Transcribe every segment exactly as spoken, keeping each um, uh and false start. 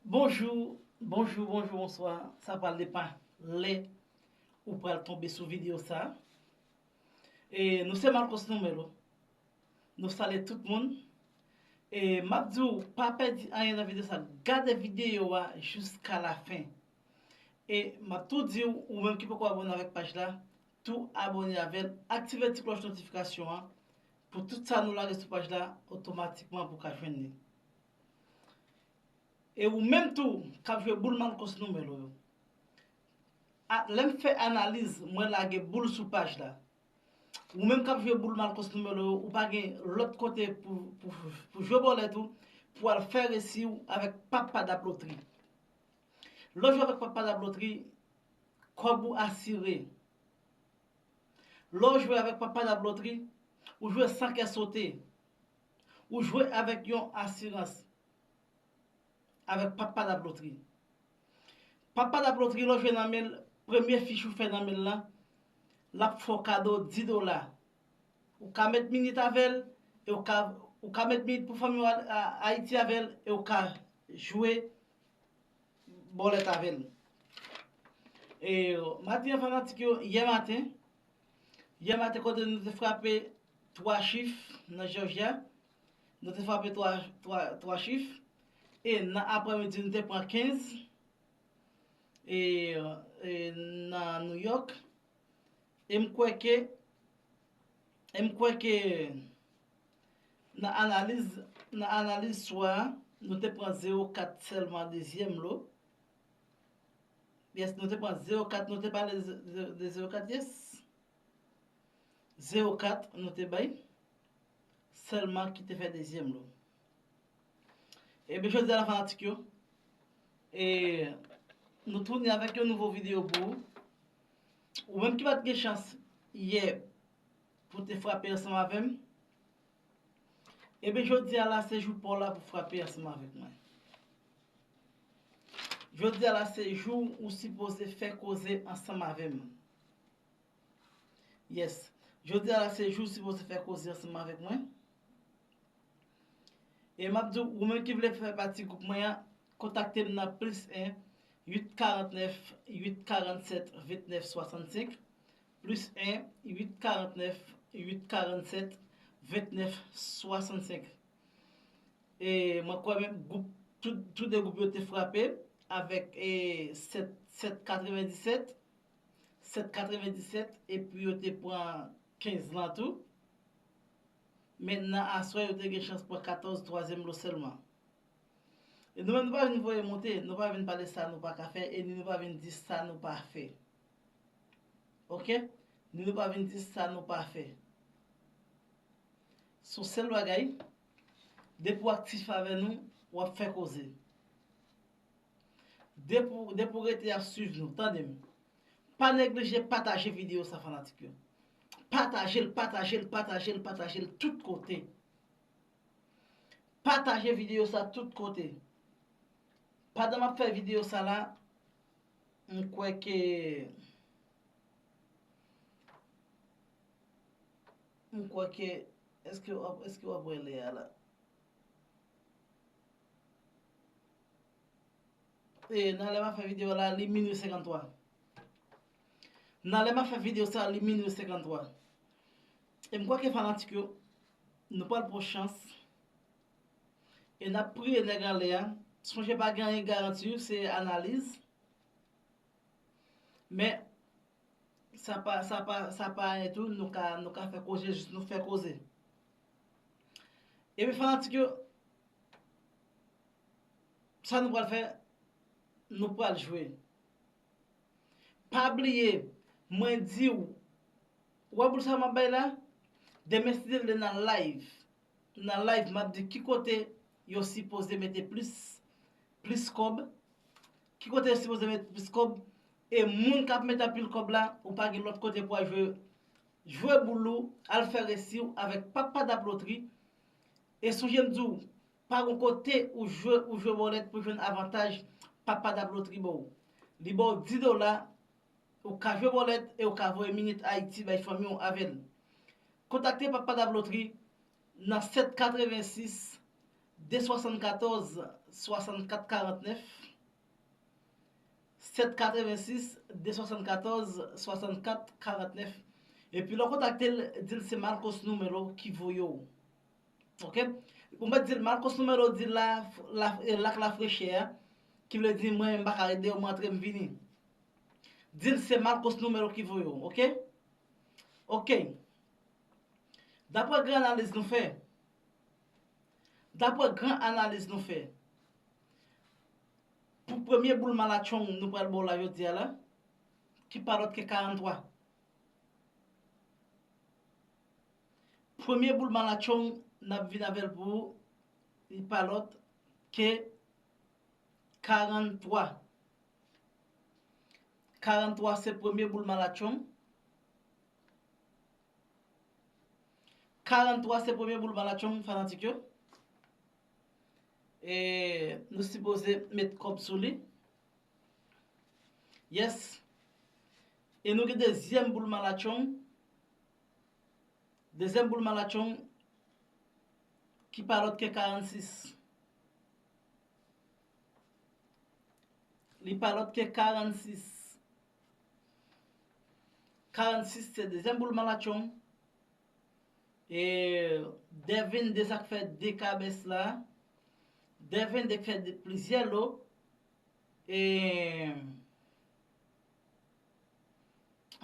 Bonjou, bonjou, bonjou, bonswa. Sa pral depann lè ou pral tonbe sou videyo sa. E nou se Marcos Numelo. Nou salye tout moun. E m ap di w, pa pèdi anyen nan videyo sa. Gade videyo a jiska lafen. E m ap tou di w, ou menm ki poko abòne avèk paj la, tou abòne avè l, aktive ti klòch notifikasyon an, pou tout sa nou lage sou paj la, otomatikman pou w ka jwenn li. E ou menm tou, k ap jwe boul Marcos Numelo yo. A, lè m fè analiz, mwen lage boul sou paj la. Ou menm k ap jwe boul Marcos Numelo yo, ou pa gen lòt kote pou, pou, pou jwe bòlèt ou, pou al fè resi w avèk Papa Dap Lotri. Lè w jwe avèk Papa Dap Lotri, kòb ou asire. Lè w jwe avèk Papa Dap Lotri, ou jwe san kè sote. Ou jwe avèk yon asirans. Avèk Papa Dap Lotri. Papa Dap Lotri, lè w jwe nan men l, premye fich ou fè nan men l lan, l ap fè w kado dis dola. Ou ka met minit avè l, e ou ka, ou ka met minit pou fanmi w a, a, Ayiti avè l, e ou ka jwe bòlèt avè l. E, maten an, fanatik yo, yè maten, yè maten, kote nou te frape twa chif nan Georgia, nou te frape twa, twa, twa chif, e nan aprèmidi, nou te pran kenz, e, e nan New York, e m kwè ke, e m kwè ke nan analiz, nan analiz swa a, nou te pran zewo kat sèlman dezyèm lo. Yes, nou te pran zewo kat, nou te pale de, de, de zewo kat, yes. Zewo kat, nou te bay. Sèlman ki te fè dezyèm lo. Ebyen, jodi a la, fanatik yo, e nou tounen avèk yon nouvo videyo pou ou. Ou menm ki pa t gen chans yè pou te frape ansanm avè m, ebyen, jodi a la, se jou pa w la pou frape ansanm avèk mwen. Jodi a la, se jou ou sipoze fè koze ansanm avè m. Yes. Jodi a la, se jou ou sipoze fè koze ansanm avèk mwen. E m ap di w, ou menm ki vle fè pati gwoup mwen an, kontakte m nan plis en, uit karant nèf, uit karant sèt, vennèf swasannsenk, plis en, uit karant nèf, uit karant sèt, vennèf swasannsenk. E mwen kwè menm gwoup, tout, tout de gwoup yo te frape avèk, e, sèt, sèt katrevendisèt, sèt katrevendisèt, epi yo te pran kenz lan tou. Men nan aswè, yo te gen chans pran katòz twazyèm lo sèlman. E nou menm, nou pa vin voye monte, nou pa vin pale sa nou pa ka fè, e ni nou pa vin di sa nou pa fè. Oke? Ni nou pa vin di sa nou pa fè. Se yon sèl bagay, depi w aktif avè nou, w ap fè koze. Depi w, depi w rete ap swiv nou, tande m. Pa neglije pataje videyo sa, fanatik yo. Pataje l, pataje l, pataje l, pataje l tout kote. Pataje videyo sa tout kote. Pandan m ap fè videyo sa la, m kwè ke, m kwè ke, èske w ap, èske w ap wè lè a la? E, nan lè m ap fè videyo la, li minui senkanntwa. Nan lè m ap fè videyo sa, li minui senkanntwa. E m kwè ke fanatik yo, nou pral pran chans. E n ap priye nèg anlè a. Sonje pa gen anyen garanti, se analiz. Men, sa pa, sa pa, sa pa anyen tou, nou ka, nou ka fè koze, jis nou fè koze. Epi fanatik yo, sa nou pral fè, nou pral jwe. Pa bliye, mwen di w, wè boul sa m ap bay la, demen si Dye vle nan live, nan live m ap di ki kote yo sipoze mete plis, plis kòb, ki kote yo sipoze mete plis kòb, e moun k ap mete anpil kòb la, ou pa gen lòt kote pou al jwe, jwe boul ou, al fè resi w avèk Papa Dap Lotri, e sonje m di w, pa gon kote ou jwe, ou jwe bòlèt pou jwenn avantaj Papa Dap Lotri ba w. Li ba w dis dola, ou ka jwe bòlèt e ou ka voye minit Ayiti bay fanmi w avè l. Kontakte Papa Dap Lotri nan sèt katrevensis, de swasannkatòz swasannkat karantnèf, sèt katrevensis de swasannkatòz swasannkat karantnèf. Epi lè w kontakte l, di l se Marcos Numero ki voye w. Oke? Ou mèt di l Marcos Numero di l la, la, lak lafrechè a, ki vle di mwen, m pa ka rete, m rantre, m vini. Di l se Marcos Numero ki voye w, oke? Oke. Daprè gran analiz nou fè, daprè gran analiz nou fè, pou premye boul malatchong nou pral ba w la jodi a la, ki pa lòt ke karantwa. Premye boul malatchong n ap vin avè l pou ou, li pa lòt ke karantwa. Karantwa se premye boul malatchong. Karantwa se premye boul malatchong, fanatik yo. E nou sipoze met kòb sou li. Yes. E nou gen dezyèm boul malatchong. Dezyèm boul malatchong ki pa lòt ke karannsis. Li pa lòt ke karannsis. Karannsis se dezyèm boul malatchong. E Devin de sa k fè de kabès la. Devin de k fè de, plizyè lo. E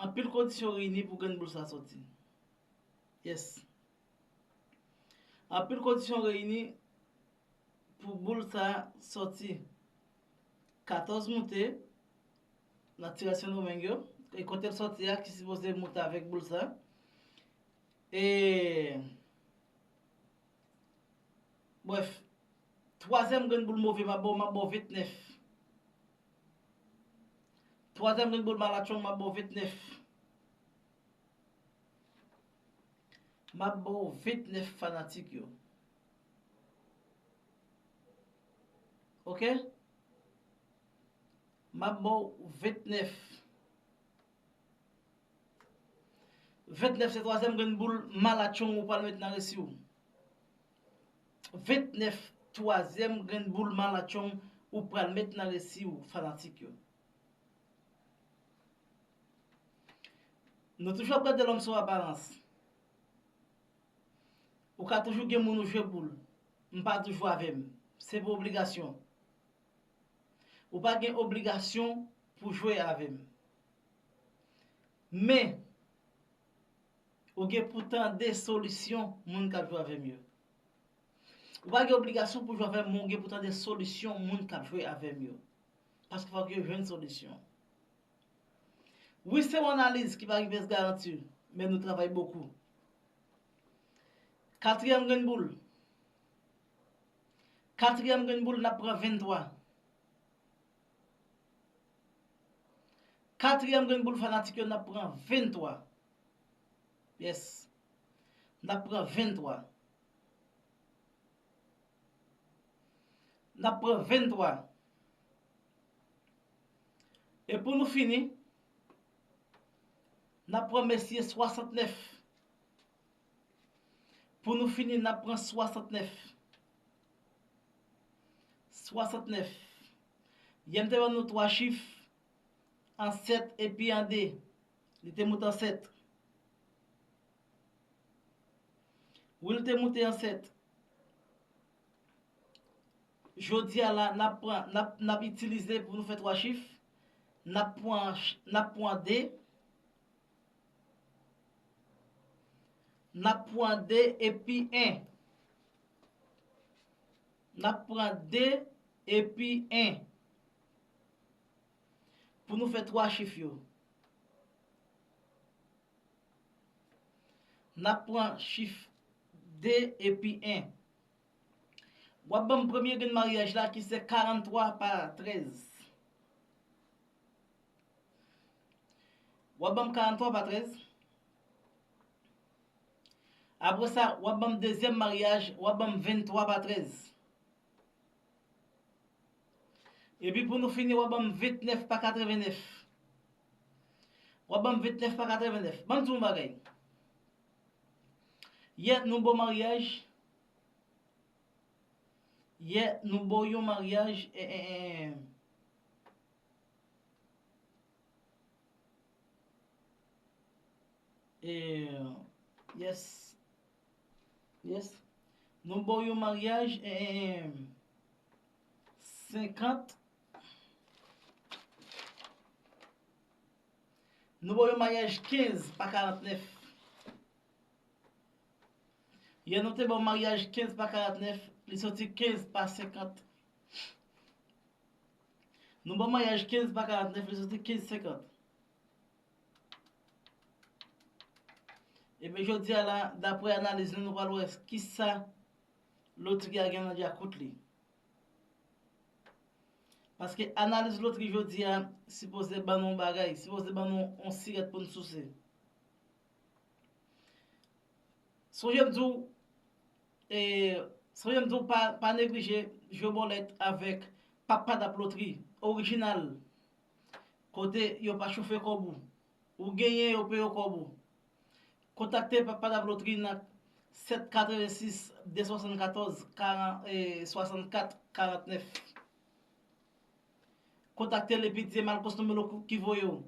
anpil kondisyon reyini pou grenn boul sa sòti. Yes. Anpil kondisyon reyini pou boul sa sòti. Katòz moute nan Tirè Sendomeng yo. E kote l sòti a ki sipoze moute avèk boul sa. E Brèf, twazyèm grenn boul move m ap ba w, m ap ba w ventnèf. Twazyèm grenn boul malatchong m ap ba w ventnèf. M ap ba w ventnèf fanatik yo. Oke? M ap ba w ventnèf. Ventnèf se twazyèm grenn boul malatchong ou pral met nan resi w. Ventnèf twazyèm grenn boul malatchong ou pral met nan resi w, fanatik yo. Nou toujou ap gade lòm sou aparans. Ou ka toujou gen moun ou jwe boul. M pa toujou avè m. Se pou obligasyon. Ou pa gen obligasyon pou jwe avè m. Men, ou gen pou tande solisyon moun k ap jwe avè m yo. Ou pa gen obligasyon pou jwe avè m, men ou gen pou tande solisyon moun k ap jwe avè m yo. Paske fòk yo jwenn solisyon. Wi, se yon analiz ki pa gen pyès garanti, men nou travay bokou. Katriyèm grenn boul. Katriyèm grenn boul, n ap pran venntwa. Katriyèm grenn boul fanatik yo, n ap pran venntwa. Yes. N ap pran venntwa. N ap pran venntwa. E pou nou fini, n ap pran mesye swasantnèf. Pou nou fini, n ap pran swasantnèf. Swasantnèf. Yè m te ban nou twa chif, an sèt epi an de. Li te moute an sèt. Wi, li te moute an sèt. Jodi a la, n ap pran, n ap, n ap itilize pou nou fè twa chif. N ap pran, n ap pran de. N ap pran de epi en. N ap pran de epi en. Pou nou fè twa chif yo. N ap pran chif de epi en. W ap ban m premye grenn maryaj la ki se karantwa pa trèz. W ap ban m karantwa pa trèz. Apre sa, w ap ban m dezyèm maryaj, w ap ban m venntwa pa trèz. Epi pou nou fini, w ap ban m ventnèf pa katrevennèf. W ap ban m ventnèf pa katrevennèf. Ban m di w yon bagay. Yè, nou ba w maryaj. Yè, nou ba w yon maryaj, e, e, e, e, yes. Yes. Nou ba w yon maryaj, e, e, e, senkant. Nou ba w yon maryaj kenz pa karantnèf. Yè nou te ba w maryaj kenz pa karantnèf, li soti kenz pa senkant. Nou ba w maryaj kenz pa karantnèf, li soti kenz senkant. Ebyen, jodi a la, daprè analiz nou, nou pral wè kisa lotri a gen nan djakout li. Paske analiz lotri jodi a sipoze ban nou yon bagay, sipoze ban nou yon sirèt pou n souse. Sonje m di w, e, sonje m di w pa, pa neglije jwe bòlèt avèk Pap Padap Lotri orijinal, kote yo pa chofe kòb ou. Ou genyen, yo peye w kòb ou. Kontakte Pap Padap Lotri nan sèt katrevensis de swasannkatòz karan, e, swasannkat karantnèf. Kontakte l epi di se Marcos Numelo ki voye w.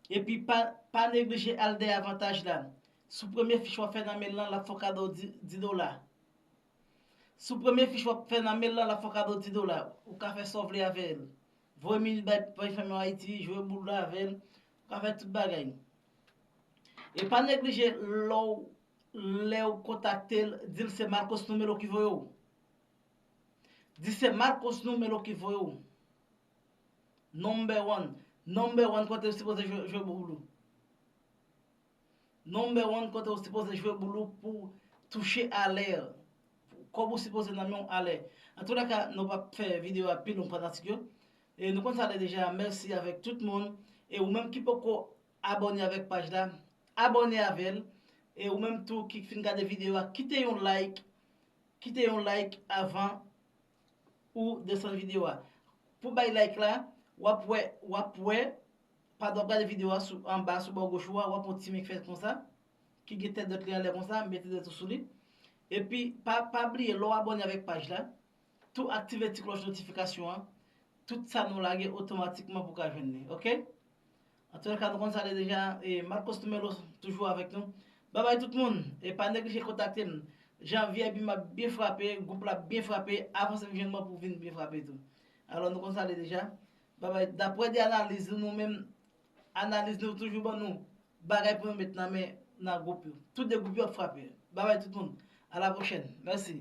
Epi pa, pa neglije al dèyè avantaj la. Sou premye fich w ap fè nan men l lan, l ap fè w kado di, di dola. Sou premye fich w ap fè nan men l lan, l ap fè w kado di dola. Ou ka fè sa w vle avè l. Voye minit bay, bay fanmi w Ayiti, jwe boul la avè l. Ou ka fè tout bagay. E pa neglije lè w, lè w kontakte l, di l se Marcos Numelo ki voye w. Di se Marcos Numelo ki voye w. Number one. Number one kote w sipoze jwe, jwe boul ou. Number one kote w sipoze jwe boul ou pou touche alè. Kòb ou sipoze nan men w alè. Antoulèka, nou p ap fè videyo a pi long fanatik yo. E nou konn sa deja, mèsi avèk tout moun. E ou menm ki poko abòne avèk paj la, abòne avè l. E ou menm tou ki fin gade videyo a, kite yon like. Kite yon like avan ou desann videyo a. Pou bay like la, w ap wè, w ap wè, pandan w ap gade videyo a sou, anba sou bò goch ou a, w ap wè yon ti men k fèt konsa, ki gen tèt dòt li anlè konsa, mete dòt ou sou li. Epi, pa, pa bliye, lè w abòne avèk paj la, tou aktive ti klòch notifikasyon an, tout sa nou lage otomatikman pou w ka jwenn li, oke? Antoulèka, nou konn sa deja, e, Marcos Numelo toujou avèk nou. Babay tout moun, e pa neglije kontakte m. Jan V I P m ap byen frape, gwoup la ap byen frape, avanse m jwenn mwen pou vin byen frape tou. Alò, nou konn sa deja. Babay, daprè de analiz nou, nou menm, analiz nou toujou ban nou bagay pou nou met nan men nan gwoup yo. Tout de gwoup yo ap frape. Babay tout moun. A la pwochèn. Mèsi.